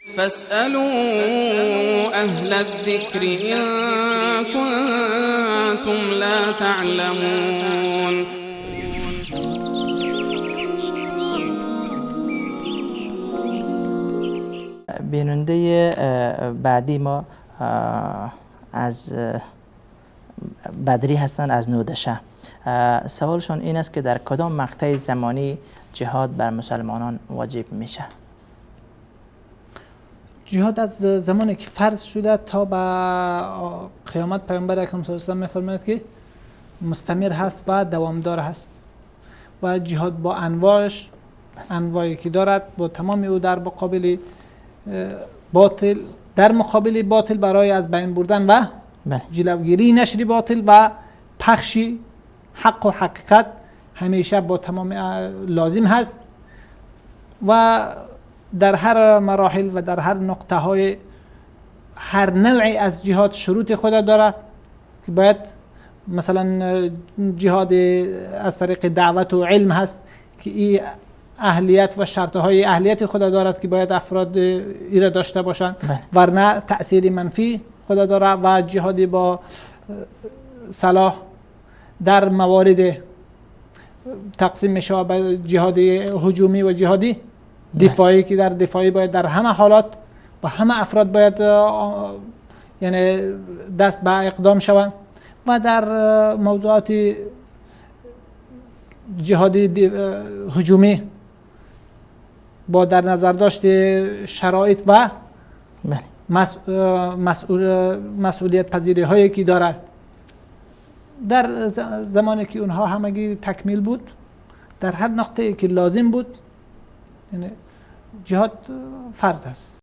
فاسألوا أهل الذكر إن كنتم لا تعلمون. بیننده بعدی ما از بدری هستند، از نودشه. سوالشان این است که در کدام مقطع زمانی جهاد بر مسلمانان واجب میشه؟ جهاد از زمانی که فرض شده تا به قیامت، پیامبر اکرم صلی الله علیه و سلم میفرماید که مستمر هست و دوامدار هست و جهاد با انواعش، انواعی که دارد، با تمام او در مقابل باطل، در مقابل باطل برای از بین بردن و جلوگیری نشر باطل و پخش حق و حقیقت همیشه با تمام لازم هست و در هر مراحل و در هر نقطه های هر نوعی از جهاد شروط خود دارد که باید مثلا جهاد از طریق دعوت و علم هست که این اهلیت و شرط های اهلیت خود دارد که باید افراد ای را داشته باشند، ورنه تأثیر منفی خود دارد. و جهاد با سلاح در موارد تقسیم میشه به جهاد هجومی و جهادی دفاعی که در دفاعی باید در همه حالات و همه افراد باید یعنی دست به اقدام شوند و در موضوعات جهادی هجومی با در نظر داشت شرایط و مسئولیت پذیری هایی که دارد، در زمانی که اونها همگی تکمیل بود، در هر نقطه‌ای که لازم بود، یعنی جهاد فرض است.